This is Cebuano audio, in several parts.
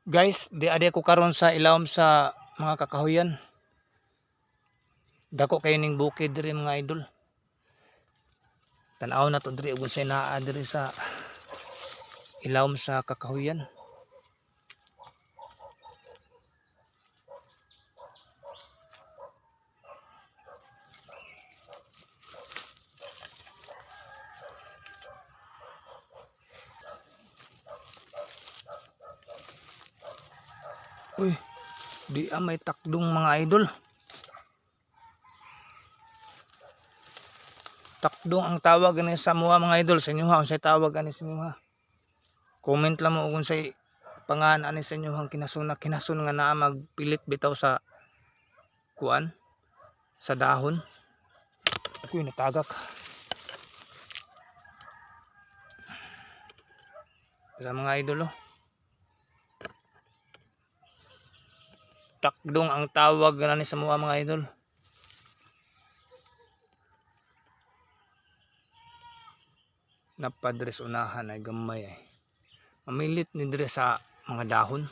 Guys, di adi ako karon sa ilawom sa mga kakahuyan. Dako kayo ning bukid diri, mga idol. Tan-aw na to diri ug unsay naa diri sa ilawom sa kakahuyan. Uy, di ah, may takdong, mga idol. Takdong ang tawag ani sa amoa, mga idol. Sa inyo ha, unsay tawag ani sa inyo ha? Comment lang mo kung unsay pangan ani sa inyo ang kinasun na kinasun nga naa magpilit bitaw sa kuan, sa dahon. Uy, natagak. Tara, mga idol, oh. Takdong ang tawag na ni sa mga idol. Napadres unahan ay gamay ay. Mamilit ni dire sa mga dahon.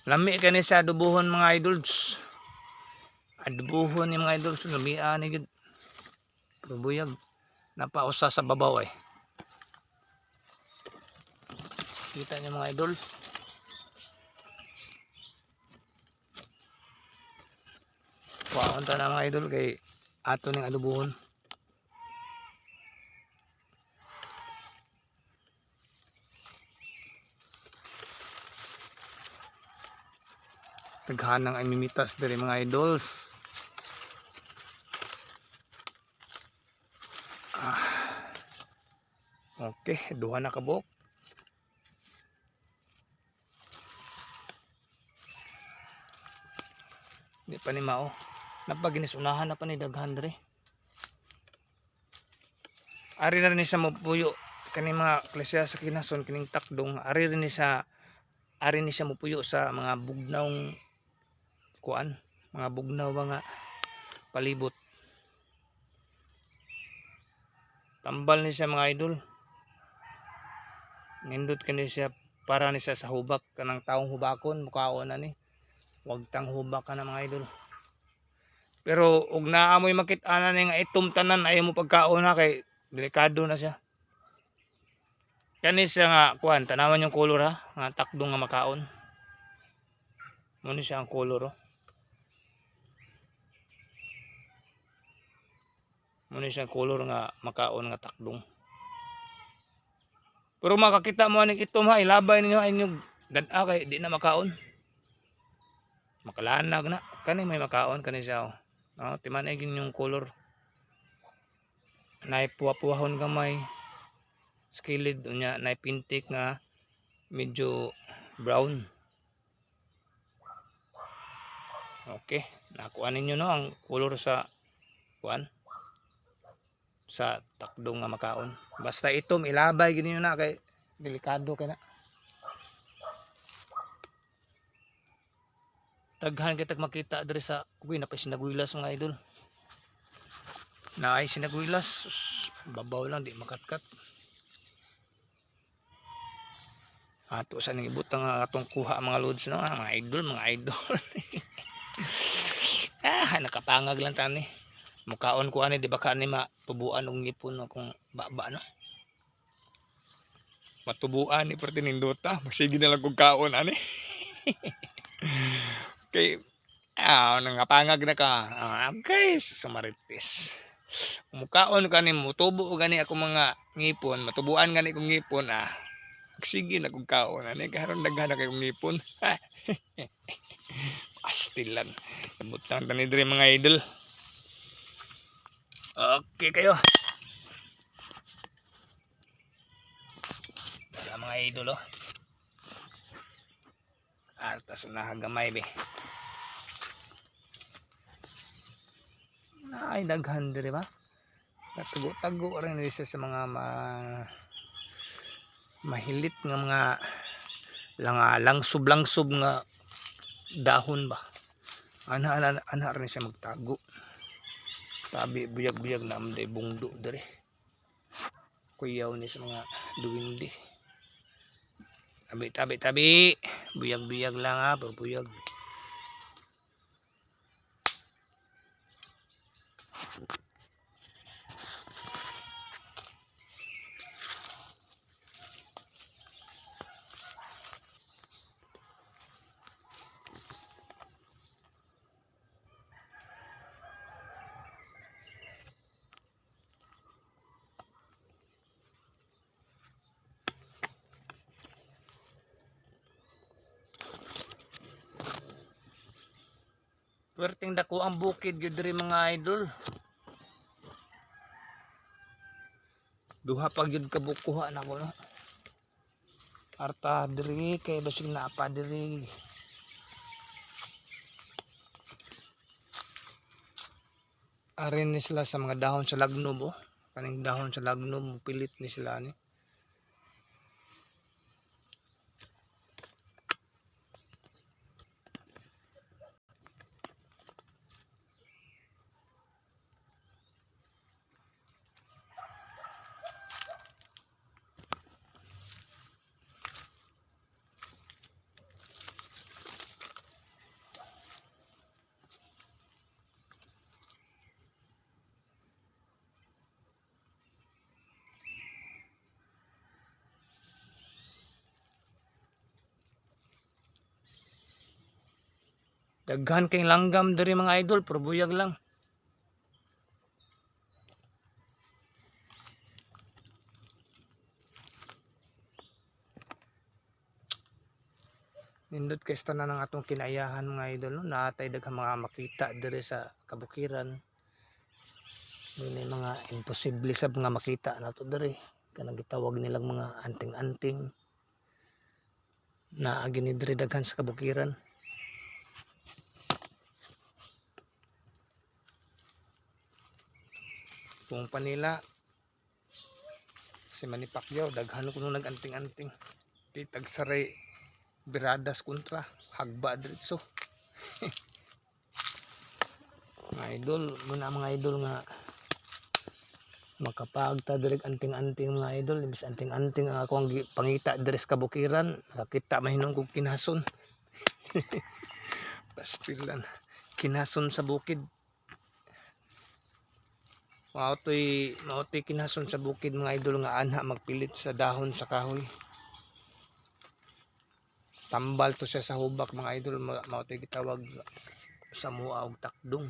Lami kani sa adubuhon, mga idols. Adubuhon ni, mga idols, lamia ni gid. Pero buyag napausa sa babaw ay. Kita niyo, mga idol. Kuhaon ta na, mga idol, kay ato ning adubuhon. Daghanang ay mimitas diri, mga idols. Ah. Okay, duha na kabuok. Di pa ni mao. Napaginis unahan na pa ni daghan diri. Ari na rin ni sa mupuyo kani mga klase sa kinason, kining takdong, ari ni siya mupuyo sa mga bugnawng kuan, mga bugnaw, mga palibot. Tambal ni siya, mga idol. Nindot kani siya para ni siya sa hubak, kanang taong hubakon mukaon na ni. Wag tang hubak ka na, mga idol. Pero og naa mo'y makit-an ni nga itom tanan, ayaw mo pagkaon ha, kay delikado na siya. Kani siya nga kuan, tanawan yung color ha, nga takdong nga makaon. Mo ni siya ang color, oh. Mo ni siya ang color nga makaon nga takdong. Pero makakita mo aning itom ha, ilabay ninyo ay inyong dad-a kay di na makaon. Makalanag na. Kani may makaon kani siya, oh. No, timan ay yung color. Nay puwa-puwahon gamay. Skilid unya nay pintik nga medyo brown. Okay, nakuha ninyo no ang color sa kuan, sa takdong nga makaon. Basta itom, ilabay gid ninyo na kay delikado kay na. Daghan kitag makita diri sa, uy, napay sinaguylas, mga idol. Naay sinaguylas. Sus, babaw lang, di makatkat. Ato sa ning ibutang nga atong kuha, mga lods, no, ah, mga idol, mga idol. Ah, nakapangag lang tani. Mukaon ko ani, di ba ka ani matubuan og ngipon akong baba, no? Matubuan ni perti nindota, magsige na lang kog kaon ani. Kay nangapangag na ka. Ah, guys, sa marites. Mukaon ka ni, mutubo gani ako mga ngipon, matubuan gani kong ngipon, ah. Sige na kog kaon ani karon daghan na kay kong ngipon. Astilan. Ibutang tani diri, mga idol. Okay kayo. Wala, mga idol, oh. Artas na gamay be. Ay daghan diri ba? Natago-tago rin siya sa mga mahilit nga mga langsob-langsob nga dahon ba. Ana ana ana rin siya magtago. Tabi buyag-buyag na amday bungdo diri. Kuyaw ni sa mga duwindi. Tabi, tabi, tabi. Buyag-buyag lang ha, buyag. Perting dako ang bukid gyud diri, mga idol. Duha pa gyud ka bukuha nako, no. Arta diri kay basig naa pa diri. Arin ni sila sa mga dahon sa lagnob oh. Kaning dahon sa lagnob pilit ni sila ni. Daghan kay langgam diri, mga idol, pero buyag lang. Nindot kay sa tanan ng atong kinaiyahan, mga idol, no? Naa tay daghang mga makita diri sa kabukiran. May mga imposible sab nga makita nato diri. Kanang gitawag nilang mga anting-anting. Naa gini diri daghan sa kabukiran. Kung panila si Manny Pacquiao, daghan kuno nag-anting-anting. Di tagsaray biradas kontra hagba diretso. Mga idol, muna mga idol nga makapagta diri anting-anting, mga idol, imbis anting-anting ang ako ang pangita diri sa kabukiran, nakakita mahinom kog kinason. Pastilan. Kinason sa bukid. Mao to'y kinason sa bukid, mga idol, nga anha magpilit sa dahon sa kahoy. Tambal to siya sa hubak, mga idol, mao to'y gitawag sa mua og takdong.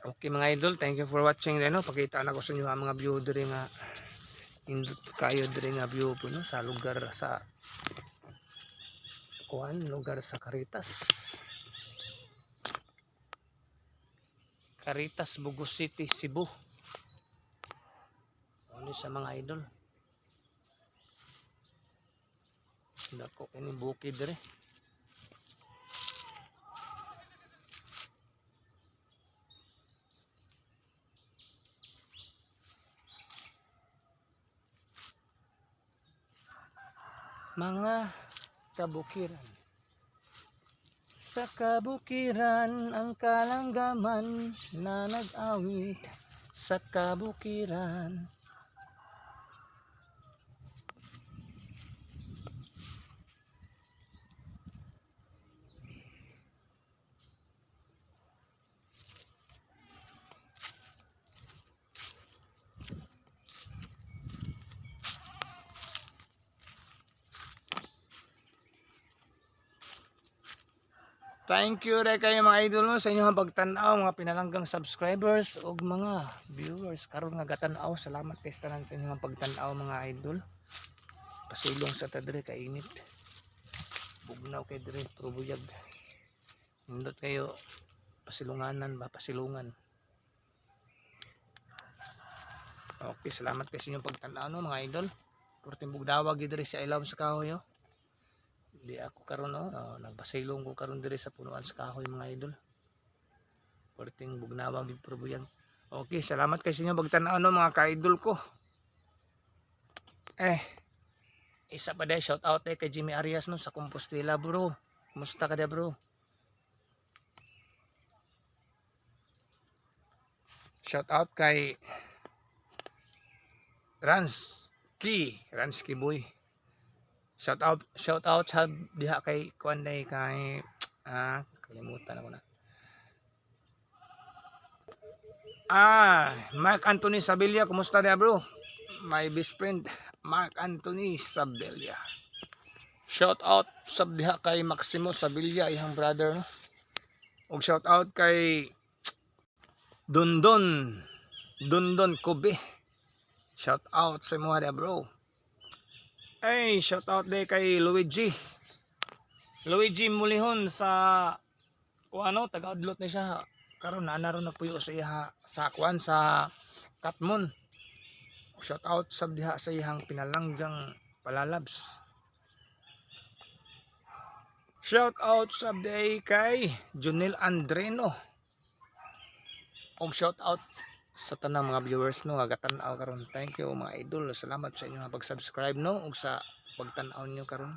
Okay mga idol, thank you for watching. Ano, pakita na ko sa inyo ang mga view diri nga indot kayo diri nga view po, no, sa lugar sa kuan, lugar sa Caritas. Caritas, Bogo City, Cebu. Ano sa mga idol? Dako kini bukid diri. Mga kabukiran. Sa kabukiran ang kalanggaman na nag-awit sa kabukiran. Thank you rin kayo mga idol, no, sa inyong pagtan-aw, mga pinalanggang subscribers ug mga viewers karon nga gatan-aw. Salamat kay tanan sa inyong pagtan-aw, mga idol. Pasilong sa ta diri kainit. Bugnaw kay diri pero buyag. Nindot kayo pasilunganan ba, pasilungan. Okay, salamat kay sa inyong pagtan-aw, no, mga idol. Perting bugdawag diri sa ilawom sa kahoy oh. Di ako karon oh, oh, nagpasilong ko karon diri sa punuan sa kahoy, mga idol. Perting bugnawag gid pero buyag. Okay, salamat kay sa inyong pagtan-aw, no, mga ka-idol ko. Isa pa dahil, shout out kay Jimmy Arias, no, sa Compostela, bro. Kumusta ka da, bro? Shout out kay Rans Ransky, Ransky boy. Shout out, shout out sa diha kay kuan day kay kalimutan ako na. Mark Anthony Sabilla, kumusta dia, bro? My best friend, Mark Anthony Sabilla. Shout out sa diha kay Maximo Sabilla, iyang brother, no? Ug shout out kay Dundon Dundon Kobe. Shout out sa imo diha, bro. Ay, shout out day kay Luigi. Luigi Mulihon sa kung ano, taga-udlot ni siya. Karon naa na ron nagpuyo sa iya sa kuan sa Katmon. Shout out sa diha sa iyang pinalanggang palalabs. Shout out sa day kay Junel Andreno. Og shout out sa tanang mga viewers, no, nga gatan-aw karon. Thank you, mga idol. Salamat sa inyong pag-subscribe, no, ug sa pagtan-aw niyo karon.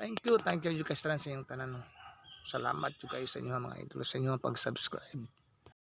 Thank you jud kay sa inyong tanan, no. Salamat jud kayo sa inyong mga idol sa inyong pag-subscribe.